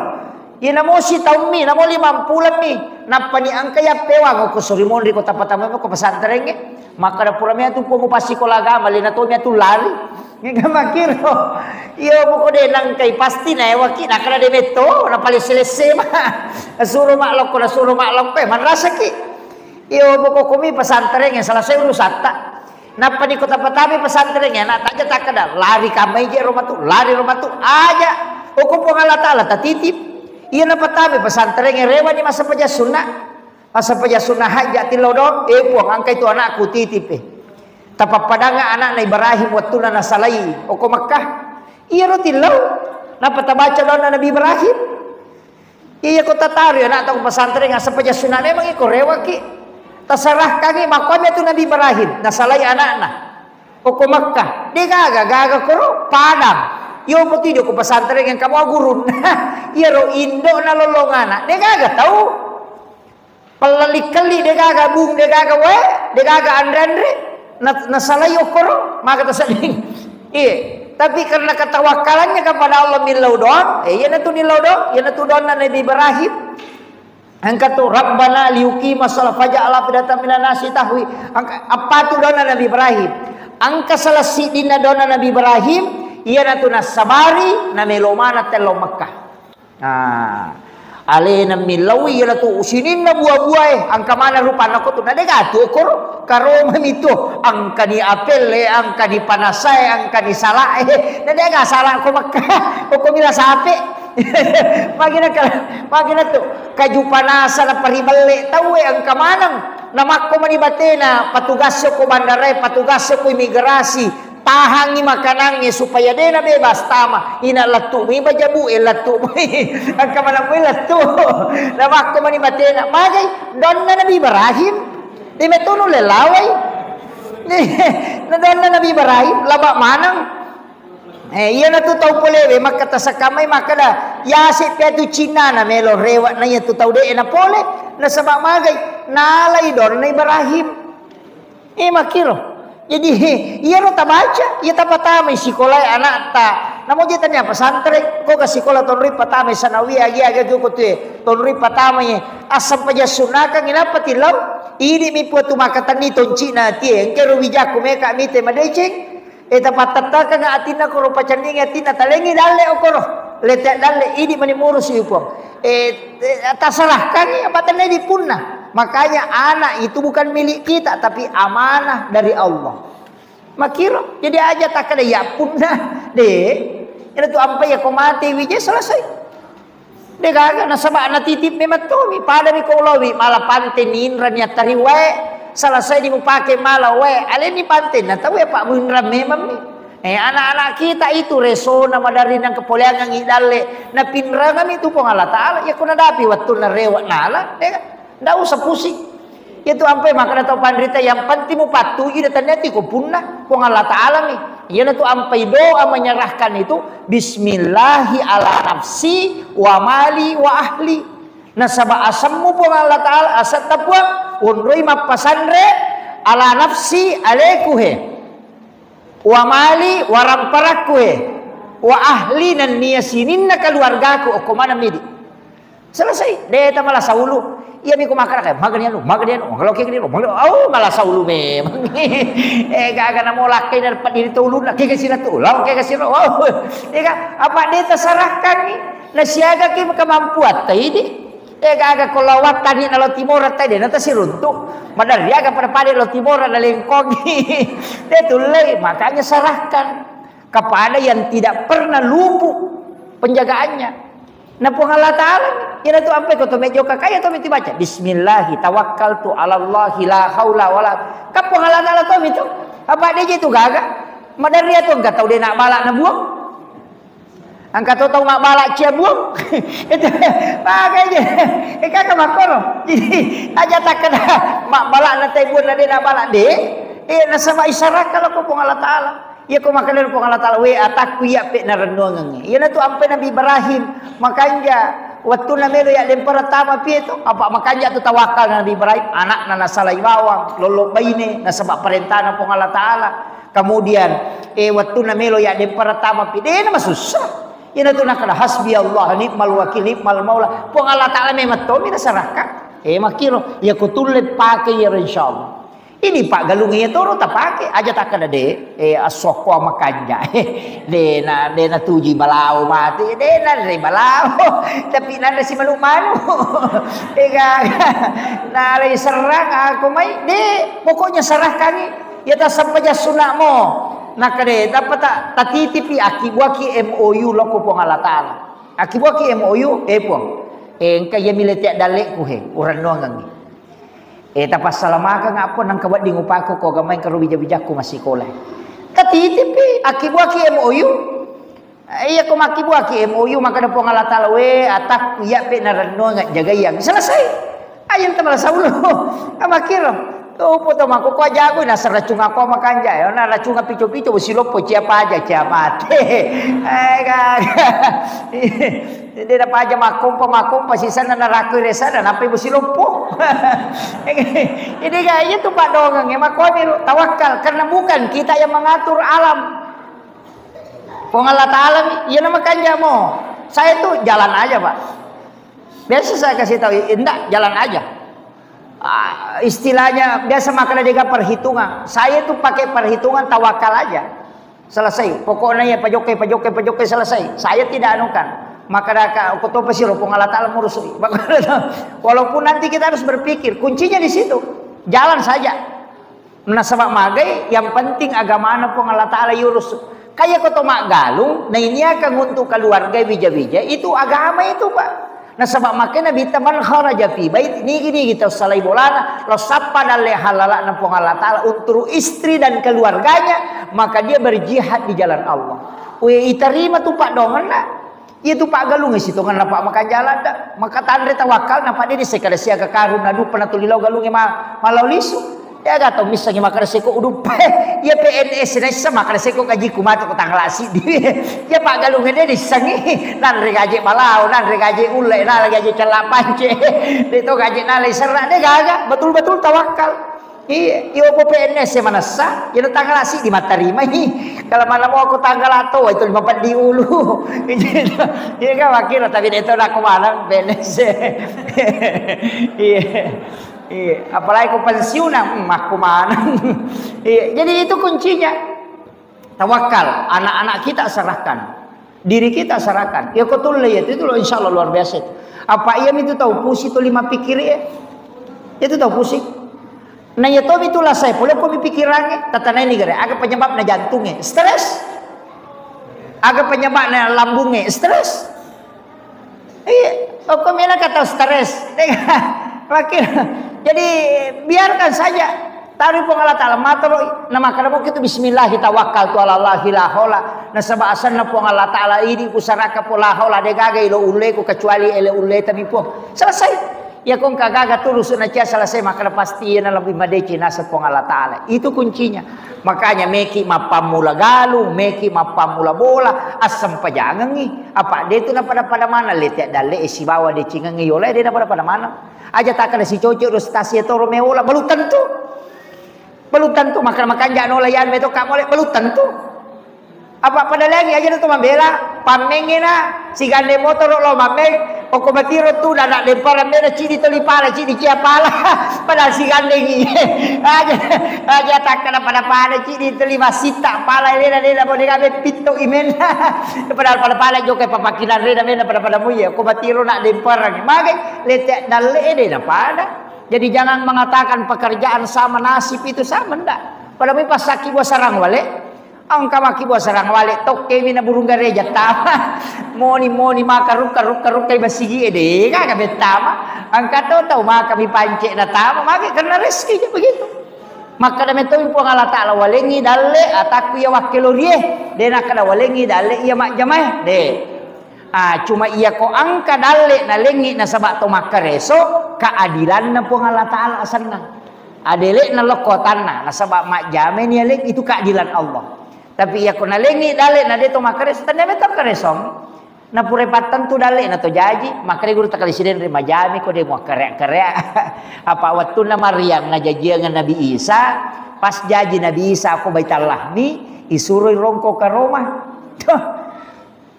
Iya namo sitaung mi, namo limang pulang mi. Nappani engka yappewang ko sori monri ko tapatama ko pesantrengnge. Makkeda pura mea tu pong passikola agama, lena to mea tu lari. Nyaga makkiro. Iya poko de nangkai pasti naewaki, nakkeda de metto, napalesse-lesse ma. Nasuro maklokko, nasuro maklokko, eh, manrasaki. Iyo, pokokkomi pesantrengnge selesai urusatta. Nappa ni kota pertama pesantrengnge, anak taja takkeda, lari kamai je romatu, lari romatu, aja. Oko Puang Allah Ta'ala tatitip. Iya na pertama pesantrengnge, rewani massempajang sunna. Massempajang sunna hajja tillau do, eh Puang, angkai tu anakku titip, eh. Tapappadanga anakna Ibrahim wattuna nasalai, oko Makkah. Iya ro tillau. Nappa tabaca doanna Nabi Ibrahim. Iya, ko tatari anak tau pesantren, asal paja sunat memang iko rewaki. Taserahkangi, makkuami tu Nabi Ibrahim, nasalai anakna. Oko Makkah, de gaga, gaga koro Padang. Iyo, poti ko pesantren yang kamu gurun. Iya ro indo na lolong anak, de gaga tau. Pellali-kelli de gaga bung, de gaga wae, de gaga anre-anre. Na, nasalai okkoro, maka tasedding. Iya. Tapi karena ketawakkalannya kepada Allah millau doang, eh, iyanatu millau doang, iyanatu doanna Nabi Ibrahim. Engka tu, "Rabbana liyuqimas shalah faj'al afidatan minan nasi tahwi." Engka, apa tu doanna Nabi Ibrahim? Engka salah siddinna doanna Nabi Ibrahim, iyanatu nassabari, namelo maneng tello Makkah. Nah, alena millaui iyanatu sininna bua-buae, engka maneng rupanna ko tu, na de gatu okkoro, karomami tu, engkani apelle, engkani panasae, engkani salae, na de ga sala ko Makkah, okko mila sape. Magina ka-, magina tu, kaju panasa na paribelle taue, engka maneng, na makko mani batena, patugas ko bandarae, patugas ko imigrasi, Tahangi makanangnge supaya de na bebas tama. Ina lettu mi bajabu e lettu mi. Engka maneng mi lettu. Na makko mani batena. Magai donna Nabi Ibrahim. De metonu lelawai. Na donna Nabi Ibrahim laba maneng. Eh, iyanatu tau polewe makkata sakamai makkada yase piatu cinnana melo rewa na iyatu tau de na pole. Nasaba magai nalai donna Ibrahim. Eh, makkiro. Jadi, iyaro tabaca, iya tapatamai sikolae anakta. Namo je tania pesantren, ko ga sikola tonroi patamai sanawiyah, agi-agi ko tue, tonroi patamai. Asam paja sunakang inappa tillau, idi mi puatu makatenni toncina tie, engkero wijakku meka mite madeceng. Eh, tapattattakang atinna koro pacandingi atinna, talengi dalle okoro. Lete dalle, idi mani murusi puang. Eh, eh, taserahkangi apa tenna dipunna. Makanya anak itu bukan milik kita, tapi amanah dari Allah. Makiro, jadi aja takkada ya punna. De, ina tu ampai ya ko mate wije selesai. De gaga nasaba natitip memang tomi, pada mi ko ulowi mala pante ninra ni attari wae, selesai di mupake mala wae, aleni pante na tau ya pak munra memang mi. Eh, anak-anak kita itu resona madari nang kepoleangan i dalle, napinrangami tu Puang Allah Ta'ala, ya ko nadapi wattunna rewa nala, de ga? Ndak usah pusing. Itu ampai makkada tau panrita, yang penting mupattuju dan taniati ko punna Puang Allah Ta'ala mi. Iyanatu ampai doa menyerahkan itu, "Bismillahi ala nafsi wa mali wa ahli." Nasaba asemmu Puang Allah Ta'ala, asetta Puang, onroi mappasanre ala nafsi, aleku he. Wa mali, waramparakku e, wa ahli, nennia sininna keluargaku, okko maneng midi. Selesai, de ta malasa ulu. Iya mi ko makkada, magani anu, magani anu, magaloke gede, magalo, au, malasa ulu memang. Eh, gaga namo lakkai na padiri to ulunna, kega sira tu, lao kega sira, au. Iya ga, apa de ta serahkan ni, na siaga ki kemampuan ta idi. Eh, gaga ko lawattani na lao timora tadi, na tasiruntu. Maderri aga pada-pada lao timora na lengkongi. De tullei, makanya serahkan kepada yang tidak pernah luput penjagaannya. Na Puang Allah Ta'ala, ina tu ampai ko to mejo kakaya to miti baca, "Bismillahi tawakkaltu ala Allahi la haula wala." Ka Puang Allah Ta'ala to mitu. Apa de je tu gaga? Maderri atu engka tau de' nabbala' nabuang. Engka to tau mabbala' cia buang. Itu makanya, eh, kaka makkoro. Jadi, aja takkeda mabbala' na tai buang na de' nabbala' de'. Eh, nasaba' isaraka lao ko Puang Allah Ta'ala. Iya ko makkeda Puang Allah Ta'ala, "We atakku iya pe narennuangengngi." Iyana tu ampe Nabi Ibrahim, makanja wettunna melo yaddempara tama pie to, apa makanja tu tawakkal Nabi Ibrahim, anakna nasalai bawang, lollo baine, nasaba' parentana Puang Allah Ta'ala. Kemudian, eh, wettunna melo yaddempara tama pie, de' namasussa. Iyana tu nakkeda, "Hasbi Allah, ni'mal wakil, ni'mal maula." Puang Allah Ta'ala memang tomi nasaraka. Eh, makkiro, iya ko tulle pake iyaro, insyaallah. Ini paggalung iya toro tapake, aja takkeda de', eh, assokko makanja. De' na, de' natuju balao mate, de' na re balao. Tapi nanre si manu-manu. Ega, na le serang aku mai, de', pokoknya serahkangi. Ya tasempajang sunna mo. Nakkeda, tappa ta-, tatitipi, akkibuaki M O U lao ko Puang Allah Ta'ala. Akkibuaki M O U, eh, Puang. Eh, engka iya mile tea dalle'ku he, urennuangengngi. Eh, tapassalamakeng appo nangka wedding upako ko gamai karo bija-bijakku massikola. Tatitipi, akkibuaki M O U. Eh, iya ko makkibuaki M O U, makkeda Puang Allah Ta'ala, "We atakku iya pe narennuang jagaiang." Selesai. Aja ente malasau lo. Amakkiro. Tupo to mako ko ajago nasaracung ako makanja. Ya, na racunga pico-pico, siloppo cia paja, cia mate. Eh, kan. Jadi dapat aja makompa, makompa, sisana narakui resana, nampai bosi loppo. Jadi, kayak itu Pak Dongeng, ya, makoni lu, tawakal, karena bukan kita yang mengatur alam. Puang Allah Ta'ala, iya nama kanjamo. Saya tuh jalan aja, Pak. Biasa saya kasih tahu, "Enggak, jalan aja." Ah, istilahnya, biasa makanya dia perhitungan. Saya tuh pakai perhitungan tawakal aja. Selesai. Pokoknya ya, pajokai, pajokai, pajokai, selesai. Saya tidak anukan. Maka daka, aku tahu pasti Puang Allah Ta'ala ngurus. Walaupun nanti kita harus berpikir, kuncinya di situ. Jalan saja. Nasaba magai, yang penting agamana Puang Allah Ta'ala yurus. Kaya ko to maggalung, nainiakang untuk keluarga wija-wija, itu agama itu, Pak. Nasaba makanya Nabitta, "Man kharaja fi bait," nigi-nigi tau salai bolana, lo sappa dalle halalana Puang Allah Ta'ala untuk istri dan keluarganya, maka dia berjihad di jalan Allah. We, itarima tu Pak dongenna. Iya tu paggalungnge sitongenna, Pak, maka jalan da. Maka tanre tawakkalna, Pak, de' dissai kada siaga karung, na dupa na tuli lao galungnge ma-, malao lisu. Ya ga tau missengi makkeda seko uduppa. Iya P N S naisseng makkeda seko gajiku matu ko tanggal siddi. Iya paggalungnge de' dissengi. Nanre gaje malao, nanre gaje ulle, nanre gaje cella pance. De' to gaje nalai serra, de' gaga. Betul-betul tawakkal. Iya, iya, opo P N S manessa, iya tanggal siddi mattarimai. Kalau mana mau aku tanggal atau itu lima peddi ulu. Iya kan, makkiro, tapi de' to nakko maneng P N S. Iya. Iya, apalagi ko pensiunan, hmm, makko maneng. Iya, jadi itu kuncinya. Tawakal, anak-anak kita serahkan. Diri kita serahkan. Ya, ko tulle ya, itu loh, insya Allah luar biasa itu. Apa iya itu tahu pusing tuh lima pikir ya? Itu tahu pusing. Nah, iya tomi tu lasai, pole ko mi pikirangnge, tatanai ni gare, aga penyebabna jantungnge? Stres. Aga penyebabna lambungnge? Stres. Iya, pokoknya kata stres. Makin. Jadi, biarkan saja. Taruh Puang Allah Ta'ala, matoro, na makkeda mo itu bismillah, tawakkaltu ala Allah, la haula. Nasaba asanna Puang Allah Ta'ala, idi kusaraka po la haula, de' gaga ilo ulleku kecuali ele ulle tami Puang. Selesai. Iya ko engka gaga turusu na cia selesai, makkeda pasti iya na lebih madeceng naseng Puang Allah Ta'ala. Itu kuncinya. Makanya meki mappammula galung, meki mappammula bola, assempajangengngi. Apa de' tu na pada-pada mana, lete dalle e sibawa decengengngi yola, de' na pada-pada mana. Aja takkeda sicoco ro stasiun toro meola, belum tentu. Belum tentu, makkeda makanja nola yan meto ka mole, belum tentu. Apa pada lagi aja tu mambela, pammengena, sigandeng motoro lo mammeng, oko matiro tu, dana dempara mena, cidi toli pala, cidi cia pala, padahal sigandengi. Aja, aja takkeda pada-pada, cidi toli masita pala, lena, lena, boneka be pitto imen. Padahal pada-pada jokai papakinan rena mena pada-pada muye, oko matiro na dempara. Magai, lete dalle e de' na pada. Jadi jangan mengatakan pekerjaan sama, nasib itu sama, ndak. Pada mi passakki buah sarang wale, engka makki buah sarang wale, tokkemi na burung gareja tama. Moni-moni maka rukka-rukka-rukkai basigi e, de' gaga bettama. Engka to tau maka mi pance na tama, maka karena rezeki je begitu. Makkeda metoi Puang Allah Ta'ala, "Walengngi dalle atakku iya wakkelorie." De nakkeda, "Walengngi dalle iya majjamae." De. Ah, cuma iya ko engka dalle nalengngi nasaba to makkareso, keadilanna Puang Allah Ta'ala asenna. Adele'na lokko tanna, nasaba majjamai ni aleng, itu keadilan Allah. Tapi iya ko nalengngi dalle na de to makkareso, tannia metto karesong. Na pura pattentu dalle na to jaji, makkeda guru takali sideng ri majami ko de muakkareak-kareak. Apa wettunna Maryam najajiang Nabi Isa, pas jaji Nabi Isa ko Baitul Lahmi, isuroi rongko karoma.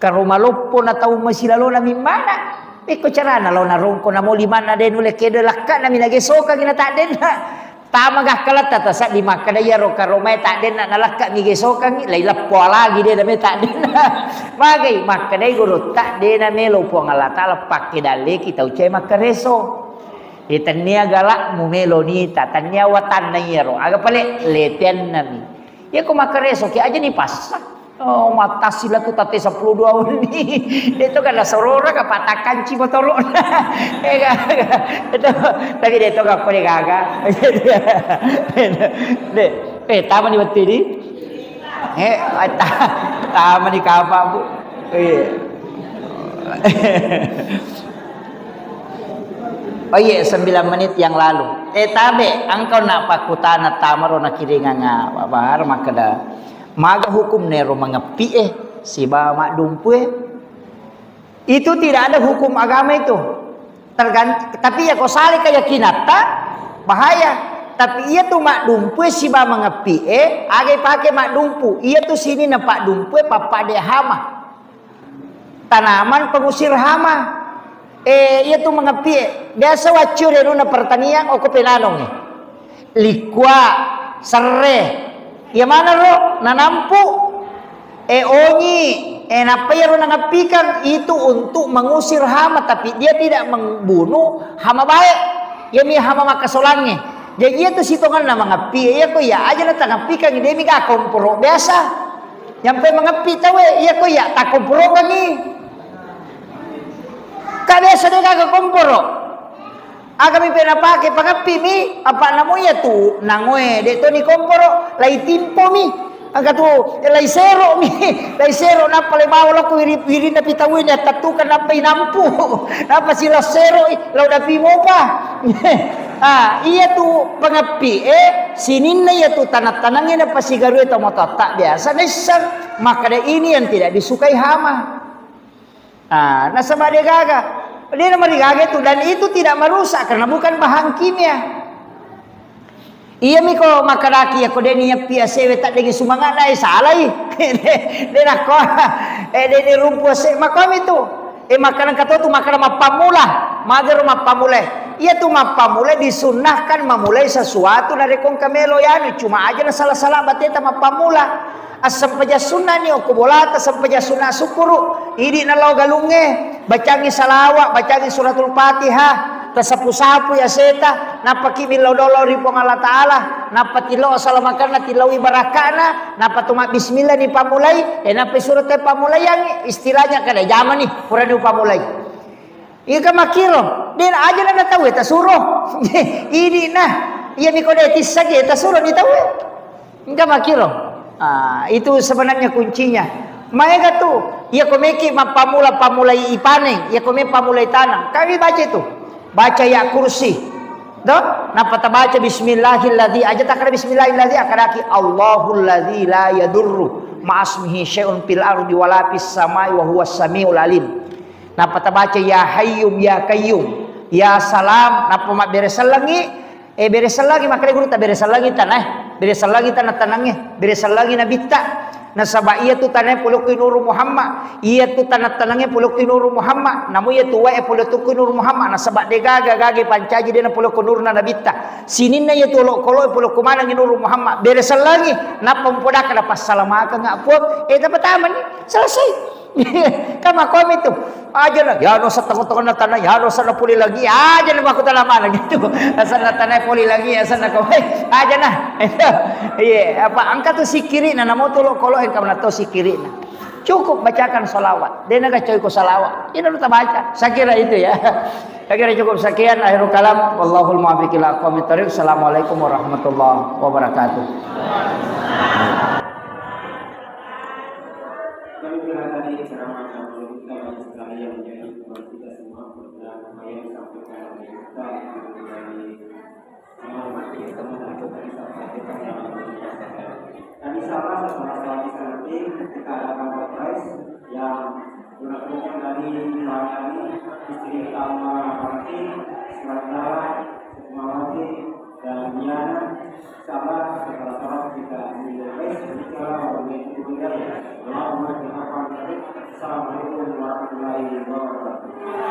Karoma loppo na tau masilalona mimmana. Iko carana lao narongko namo limanna de nulle kedo lakka nami nagesokang na taddenna. Tama gakkaletta tasaddi makkeda iyaro karomae taddenna nalakka mi gesokangngi, lai leppo lagi de name taddenna. Magai makkedai gurutta de namelo Puang Allah Ta'ala pakke dalleki tau cae makkareso. E, tennia galakmu melo nita, tennia watanna iyaro. Aga pale letennami. Iya ko makkareso ki aja ni passa. Oh, mattasi la tu tate sepuluh dua wenni. De to gana sorora ka patakanci motoro. Eh, ga-, ga-, itu, tapi de to gappo de gaga. De, eh, tama ni wettu di. Eh, ta-, tama ni kapa, Bu. Iya. Oh iya, sembilan menit yang lalu. Eh, tabe, engkau nak pakutana tamaro nakiringang apa? Baru makkeda. Maga hukum nero mangeppi e sibawa maddumpue? Itu tidak ada hukum agama itu. Tergan-, tapi iya ko sale keyakinatta, bahaya. Tapi iya tu maddumpue sibawa mangeppi e, aga ipake maddumpu? Iya tu sininna paddumpue pappade hama. Tanaman pengusir hama. Eh, iya tu mangeppi e. Biasa waccu renuna pertanian, oko penanong e. Likkua, serre. Iya mana ro? Nanampu. Eh, onyi. Eh, nappa iyaro nangeppikang itu untuk mengusir hama, tapi dia tidak membunuh hama baik. Iyami hama makkasolangnge. Jadi iya tu sitonganna mangeppi e. Iya ko iya aja na tangeppikang, demi ga komporo biasa. Nyampe mangeppi tauwe, iya ko iya takkomporokangngi. Ka biasa de gaga komporo. Agami pe napake pangeppi mi, apa namo iya tu nangoe de to ni komporo, lai timpo mi. Engka tu, eh, lai sero mi, lai sero nappa lai bawa lokko wiri-, wirinna pitauwe ni attattukang nappa inampu. Nappa sila sero i, lau dapi mopa. Ah, iya tu pangeppi e, sininna iya tu tanang-tanangnge napasigarue tomatoatta biasa naisseng. Makkeda ini yang tidak disukai hama. Ah, nasaba de gaga. De namarigaga itu, dan itu tidak merusak karena bukan bahan kimia. Iya mi ko makkedaki ya ko de ni yappi asewe taddengi sumangana, eh, salai. De nakko, eh, de ni rumpu ase, makkomi tu. Eh, makkeda engka to tu makkeda mappammula. Magero mappammula. Iya tu mappammula disunnahkan memulai sesuatu narekko engka melo yanu, cuma aja na sala-sala bateta mappammula. Assempajang sunnani okko bolata, sempajang sunna sukkuru, idi na lao galungnge, bacangi salawat, bacangi suratul Fatihah, tasapu-sapu yaseta, nappa ki millau dolo ri Puang Allah Ta'ala, nappa tillau salamakanna, tillaui barakana, nappa tu mabbismillah ni pammulai, eh, nappa surata pammulaiangi, istilahnya kada jamani, purani upammulai. Iya ka makkiro, de aja na tauwe tasuro. Idi na, iya mi ko de tissaki tasuro ni tauwe. Engka makkiro. Ah, itu sebenarnya kuncinya. Maega tu, iya ko meki mappammula-pammulai ipaneng, iya ko me pammulai tanang. Kami baca itu. Baca ya kursi. Do, nappa tabaca bismillahilladzi, aja takkada bismillahilladzi, akkadaki Allahulladzi la yadurru ma'asmihi syai'un fil ardi wala fis samai wa huwas samiul alim. Nappa tabaca ya hayyum ya qayyum, ya salam, nappa mabbere sellengi, eh, bere sellengi, makkeda guru ta bere sellengi tanah, bere sellengi tanah tanangnge, bere sellengi nabitta. Nasaba iya tu tanah polokki Nuru Muhammad, iya tu tanah tanangnge polokki Nuru Muhammad, namu iya tu wae polokki Nuru Muhammad, nasaba de gaga gaga pancaji de na polokko nurna nabitta. Sininna iya tu olokolo polokko manengi Nuru Muhammad, bere sellengi, nappa mpodakka na passalamakeng puang, eh, tapa tamani, selesai. Kan makkomi tu. Aja na, ya no sa toko-toko na tanah, ya no sa na puli lagi, aja na aku tanah mana gitu. Asal na tanah puli lagi, asal na kau, aja na. Iya, apa engka tu sikiri na namo tu lo kolo engka na to sikiri na. Cukup bacakan salawat. Dena gacoiko salawat. Ini lu tabaca. Saya kira itu ya. Saya kira cukup sekian akhirul kalam. Wallahul muwaffiq ila aqwamit thariq. Assalamualaikum warahmatullahi wabarakatuh. Kami kira tadi ceramah yang kita banyak sekali yang menjadi buat kita semua, dan apa yang disampaikan oleh kita dari Tadi sama setelah sholat isya nanti kita adakan surprise yang dilakukan dari Mariani, istri utama Martin, sementara Sukmawati dan Diana. Sabar setelah sholat kita di surprise. Bicara begitu budaya. Allahumma. Assalamualaikum warahmatullahi wabarakatuh.